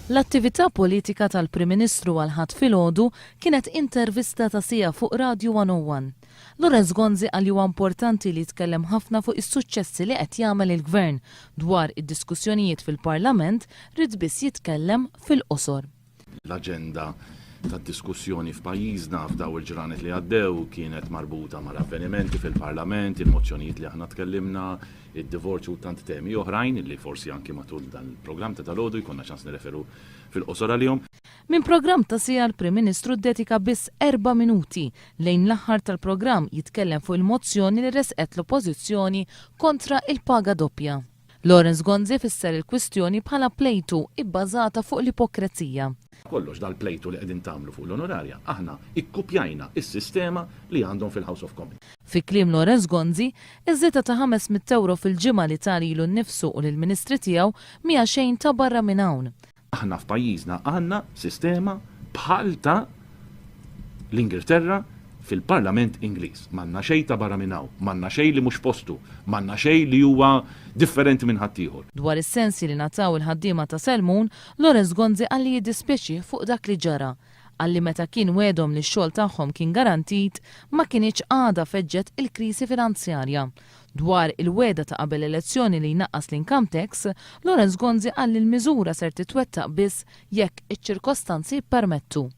L-attività politika tal-Prim Ministru għall-Ħadd filgħodu kienet intervista ta' siegħa fuq Radio 101. Lawrence Gonzi qal li huwa importanti li jitkellem ħafna fuq is-suċċessi li qed jagħmel il-Gvern. Dwar id-diskussjonijiet fil-Parlament ried biss jitkellem fil-qosor. L-aġenda tad-diskussjoni f'pajjiżna f'daw il-ġranet li għaddew kienet marbuta mal-avvenimenti fil-Parlament, il-mozzjonijiet li aħna tkellimna, id-divorzju u tant temi oħrajn li forsi anki matul dan il-programm ta' dalgħodu jkollna ċans nirreferu fil-qosor għalihom. Minn programm ta' siegħa l-Prim Ministru ddedika biss erba' minuti lejn l-aħħar tal-programm jitkellem fuq il-mozzjoni li ressqet l-Oppożizzjoni kontra il-paga doppja. Lawrence Gonzi fisser il-kwistjoni bħala plejtu ibbażata fuq l-ipokrezija. Kollox dal-plejtu li qegħdin tagħmlu fuq l-onorarja, aħna ikkupjajna s-sistema li għandhom fil-House of Commons. Fi kliem Lawrence Gonzi, iż-żieda ta' 500 ewro fil-ġimgħa li ta lilu nnifsu u lill-ministri tiegħu mhiha xejn ta' barra minn hawn. Aħna f'pajjiżna għandna sistema bħal ta' l-Ingilterra fil-Parlament Ingliż. M'għandna xejn ta' barra minn hawn, m'għandna xejn li mhux f'postu, m'għandna xejn li huwa differenti minn ħaddieħor. Dwar is-sensji li ngħataw il-ħaddiema ta' Selmun, Lawrence Gonzi qal li jiddispjaċih fuq dak li ġara. Qal li meta kien wegħdhom li x-xogħol tagħhom kien garantit, ma kinitx għadha feġġet il-kriżi finanzjarja. Dwar il-wegħda ta' qabel l-elezzjoni li jnaqqas l-income tax, Lawrence Gonzi qal li l-miżura ser titwettaq biss jekk iċ-ċirkostanzi jippermettu.